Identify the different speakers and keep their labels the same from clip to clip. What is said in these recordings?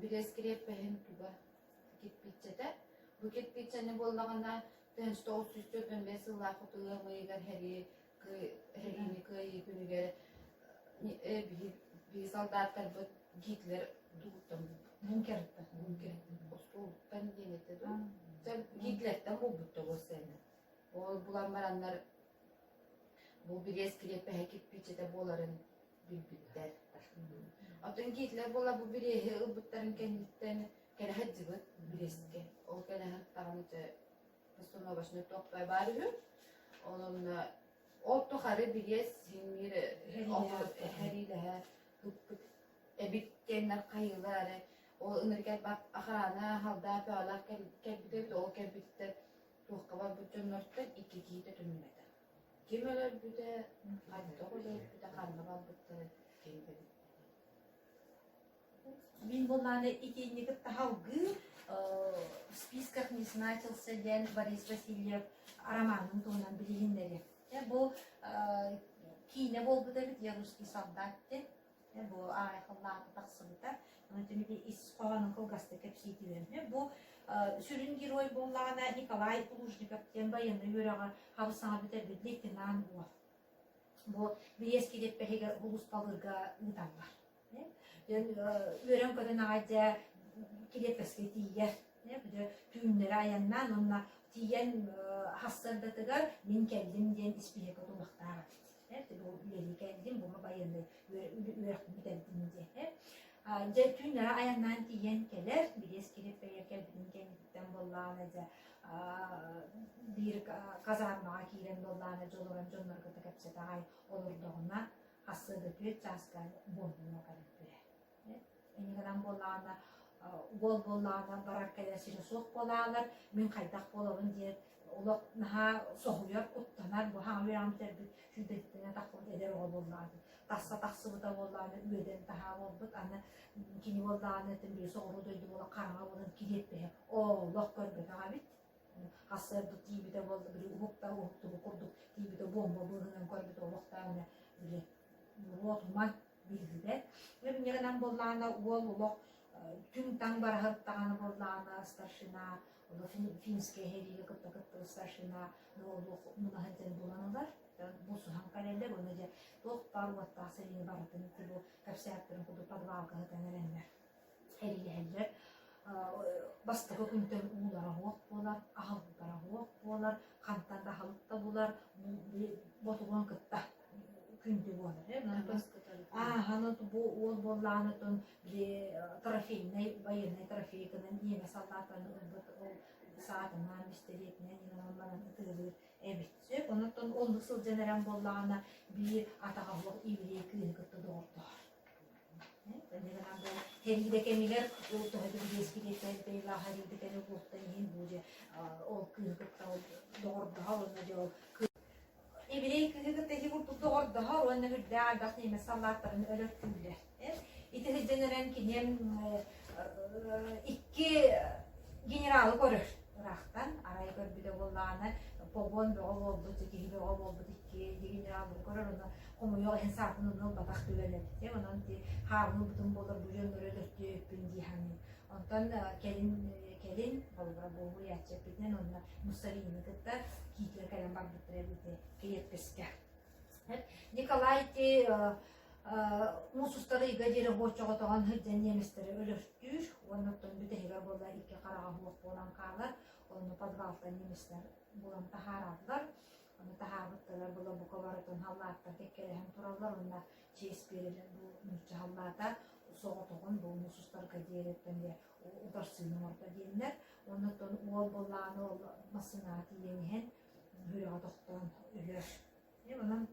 Speaker 1: Билэс кириэппэһин туга кирпииччэтэ. Бу кирпииччэни буоллаҕына 1945 сыллаах ыам ыйыгар сэрии сэриини кыайыы күнүгэр биһиги солдаттарбыт Гитлер дууттан
Speaker 2: Бункерыттан.
Speaker 1: Бункерыттан остуолуттан диэн этэ дуу. Гитлертэн булбуттар ол сцена. Ол булан бараннар бу Билиэс кириэппэһэ кирпииччэтэ буоларын билбиттэр. Оттон Гитлер буола бу бириэһи ылбыттарын кэнниттэн кэлэ сылдьыбыт Бресткэ. Ол кэлэ сырыттаҕына дьэ постановочный тохтой баар үһү. Ол онно ол тухары бириэс сиҥир сэриилэһэ ыппыт эбит диэннэр хайыылар эрэ ол ынырык элбэх охрана халдаа бөҕөлөөх кэлбит эбит ол кэлбиттэр туохха барбыт дьоннортон икки киһитэ төннүбэтэх. Ким өлөрбүтэ, хайдах өлөрбүтэ, ханна барбыттара ким да билбэт.
Speaker 2: Мин буоллааны итинни кытта салгыы в списках не значился диэн Борис Васильев романын туһунан билиһиннэриэм. Бу киинэ буолбут эбит «Я русский солдат» диэн. Бу аайы халлаата тахсыбыта. Онон ис хоһоонун кылгастык кэпсиитилэрин. Бу сүрүн герой буоллаҕына Николай Лужников диэн байыаннай үөрэҕи хабыс-саҥа бүтэрбит лейтенант уол. Бу Бириэс кириэппэһигэр улууспалыырга ыыталлар. Үөрэн-көтөн аҕай дьэ кириэппэскэ тиийэр. Түүннэри айаннаан уонна тиийэн сарсыардатыгар мин кэллим диэн испииһэккэ тулахтаах эбит. Бу үлэлии кэллим, бу байыаннай үөрэхпин бүтэрдим диэн. Дьэ түүннэри айаннаан тиийэн кэлэр, Бириэс кириэппэйэр кэлбитин кэнниттэн буоллаҕына дьэ биир казармаҕа киирэн буоллаҕына дьэ олорон дьоннору кытта кэпсэтэ аҕай олордоҕуна Ассыада түөрт чааска буомбуна кэлэн түһэр. Инньэ гынан буоллаҕына, уол буоллаҕына барар кэлэр сирэ суох буолаалар, мин хайдах буолабын диэн олох наһаа соһуйар, куттанар, бу хаҥа үөрэҕин бүтэрбит сүүрбэтиттэн тахсыбыт эдэр оҕо буоллаҕына тахса тахсыбыта буоллаҕына үөдэн таһаа буолбут, аны кини буоллаҕына били соҕуруу дойду буола хараҥа буолан кириэппэһэ олох көрбөтөх эбит Хассыарбыт тиийбитэ буолла, били уһуктар уһуктубу курдук тиийбитэ буомба быыһынан көрбүтэ олохтоох били уот-уман биллибэт. Инньэ гынан буоллаҕына уол олох түҥ-таҥ бараһыттаҕына буоллаҕына старшина финскэй сэриигэ кытта кыттыбыт старшина олох мунаһын дьэн булан ылар. Булсуһан кэлэллэр уонна дьэ туох баар уоттаах сэриини барытын бу кэпсээттэрин курдук подвалга сытан эрэннэр Эриилэһэллэр. Бастакы күнтэн уулара суох буолар, аһылыктара суох буолар, хантан да аһылык да булар, ботугуон кытта күндү буолар. Ааһан бу уол буоллаҕына били трофейнай военный трофейканан иэмэ саллааттарын ылбыт ол саатынан, бистэлиэтинэн манан ытыалыыр эбит. Сөп. Онон оннук сылдьан эрэн буоллаҕына биир атаҕа суох еврей кыыһы кытта доҕордоһор. Сэриидэ кэмигэр ол төһө да билиэскилиэттэрдээх сэриидэ кэмэ буолтан иһин бу дьэ ол кыыһы кытта ол доҕордоһор уонна дьэ ол еврей кыыһы кытта ити курдук доҕордоһор уонна үрдээх элбэх немец саллааттарын өлөртүүллэр. Ити сылдьан эрэн кини икки генералы көрөр ыраахтан арай көрбүтэ буоллаҕына погон бөҕө буолбут киһи бөҕө буолбут икки генераллары көрөр уонна хомойуох иһин саатын онно ылбатах түгэн эбит онон ти хаабын ылбытым буоллар бу дьоннору өлөртүөппүн дии саныыр онтон кэлин кэлин холобура буолуйааччы эппитинэн уонна Муссолинины кытта Гитлер кэлэн барбыттар эбит кириэппэскэ Николай ти муус устар ыйга диэри буоччоҕотоҕон сылдьан немецтэри өлөртүүр уонна оттон бүтэһигэ буола икки хараҕа суох буолан хаалар онно подвалтан немецтэр булан таһаараллар ону таһаарбытталар була бука барытын халлааттар кэккэлэһэн тураллар уонна чиэс биэрэллэр бу нуучча халлаата соҕотоҕун бу муус устарга диэриттэн дьэ утарсыыны оҥордо диэннэр уонна оттон уол буоллаҕына ол массыынаҕа тиийэн иһэн сүрэҕэ тохтоон өлөр Онон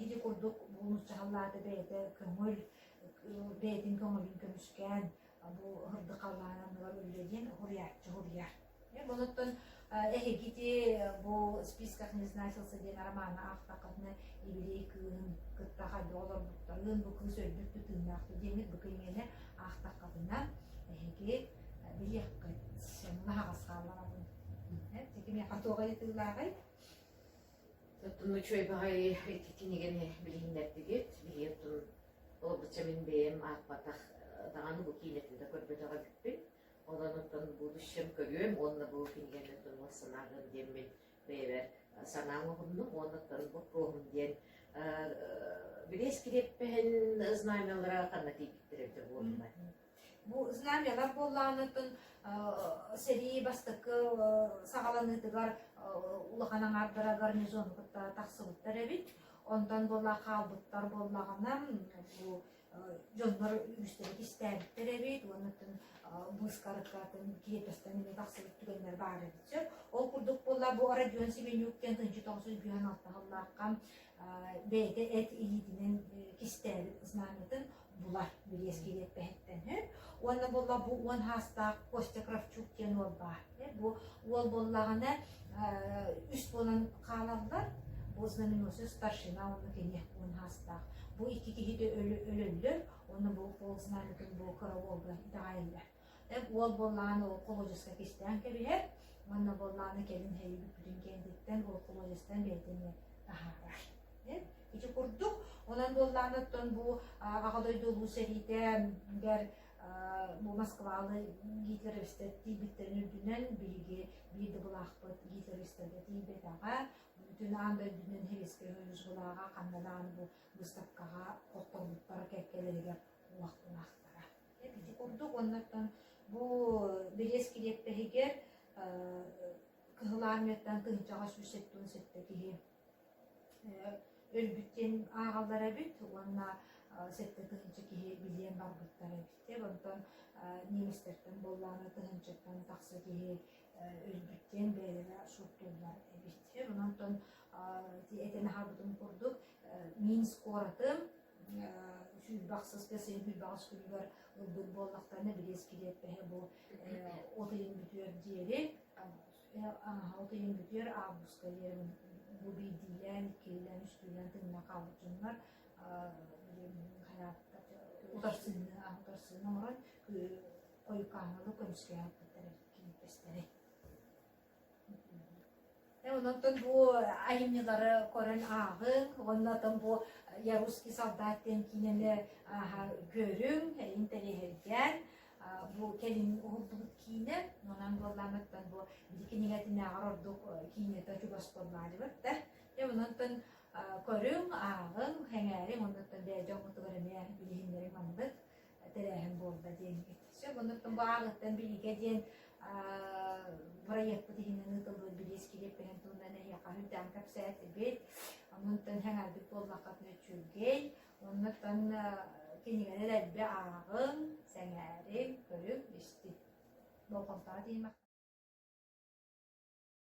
Speaker 2: ити курдук бу нуучча халлаата бэйэтэ көҥүл, бэйэтин көҥүлүн көмүскээн бу ырдык халлаан анныгар өллө диэн уһуруйааччы уһуруйар. Онуттан эһиги ити бу списках не значился диэн романы аахтаххытына еврей кыыһын кытта хайдах олорбуттарын, бу кыыс өлбүт тыыннаах диэммит бу кинигэни аахтаххытына эһиги билиэххит. Онно аһаҕас хаалларабын. Кимиэхэ туох ыйытыылааҕый?
Speaker 1: Оттон үчүгэй баҕайы ити кинигэни билиһиннэрдигит. Биһиги оттон олорбучча мин бэйэм аахпатах даҕаны.
Speaker 3: даҕаны бу киинэтин да көрбөтөх эбиппин. Онон оттон будущем көрүөм уонна бу кинигэни оттон санааҕын диэммин бэйэбэр санаам оҕуннум уонна оттон боппуруоһум диэн Билиэс кириэппэһин знамялара ханна тиийбиттэр эбитэ буолла.
Speaker 2: Бу знамялар буоллаҕына сэрии бастакы саҕаланыытыгар улахан аҥаардара гарнизону кытта тахсыбыттар эбит. Онтон буолла хаалбыттар буоллаҕына бу дьоннор үгүстэрэ кистээбиттэр эбит уонна быыскарыккатын кириэппэстэн эмиэ тахсыбыт түгэннэр баар эбит сөп. Ол курдук буолла бу Родион Семенюк диэн 1996 сыллаахха бэйэтэ эт илиитинэн кистээбит знамятын булар Билиэс кириэппэһиттэн Уонна буолла бу уон хаастаах Костя Кравчук диэн уол баар. Бу уол буоллаҕына үс буолан хаалаллар. Бу знаменосец старшина уонна кини уон хаастаах. Бу икки киһи өлөллөр уонна бу пол знамятын бу кыра уолга итэҕэйэллэр. Уол буоллаҕына ол холуодьаска кистээн кэбиһэр уонна буоллаҕына кэлин һэйи бүппүтүн кэнниттэн ол холуодьастан бэйэтэ эмиэ таһаарар. Ити курдук, онон буоллаҕына оттон бу Аҕа дойду Улуу сэриитигэр бу Москвалы гитлеровецтэр тиийбиттэрин үрдүнэн биһиги биир да былаахпыт гитлеровецтэргэ тиийбэтэҕэ. Бүтүн аан дойдунан Советскай Союз былааҕа ханна даҕаны бу выставкаҕа хотторбуттара кэккэлэригэр улахталаахтара. Ити курдук уоннаттан бу Берез кириэппэһигэр Кыһыл Армияттан тыһыынчаҕа 177 киһи өлбүт диэн ааҕаллар эбит уонна 7 тыһыынча киһи билиэн барбыттар эбит. Онтон немецтэртэн буоллаҕына тыһыынчаттан тахса киһи өлбүт диэн бэйэлэрэ суоттууллар эбит. Онон этэн аһарбытым курдук Минск куоратын 128 сүүрбэ күнүгэр ылбыт буоллахтарына Билиэс кириэппэһэ бу от ыйын бүтүөр диэри от ыйын бүтүөр августка диэри бу биирдиилээн, иккилээн, үстүүлээн тыынна хаалбыт дьоннор утарсыыны утарсыыны оҥорон хойукааҥҥылы көмүскээн киирбэстэри. Онон бу айымньылары көрөн ааҕыҥ, уонна оттон бу «Я русский солдат» диэн киинэни көрүҥ, интэриэһиргээн бу кэлин уһуллубут киинэ. Онон буоллаҕына бу били кинигэтинээҕэр ордук киинэтэ чугас буоллаҕа да. Дьэ онон көрүҥ, ааҕыҥ, сэҥээриҥ, оннуттан бэйэ дьоҥҥутугар эмиэ билиһиннэриҥ маннык тэрээһин буолла диэҥҥит. Сөп, оннуттан бу ааҕыттан билиигэ диэн бырайыакпыт иһинэн ыытыллыбыт билиэс кириэппэһин туһунан эһиэхэ үрдээн кэпсээтибит. Оннуттан сэҥээрбит буоллаххытына үчүгэй. Оннуттан кинигэлэр элбэ ааҕыҥ, сэҥээриҥ, көрүҥ, истиҥ. Болҕомтоҕо тиийимэхтэр.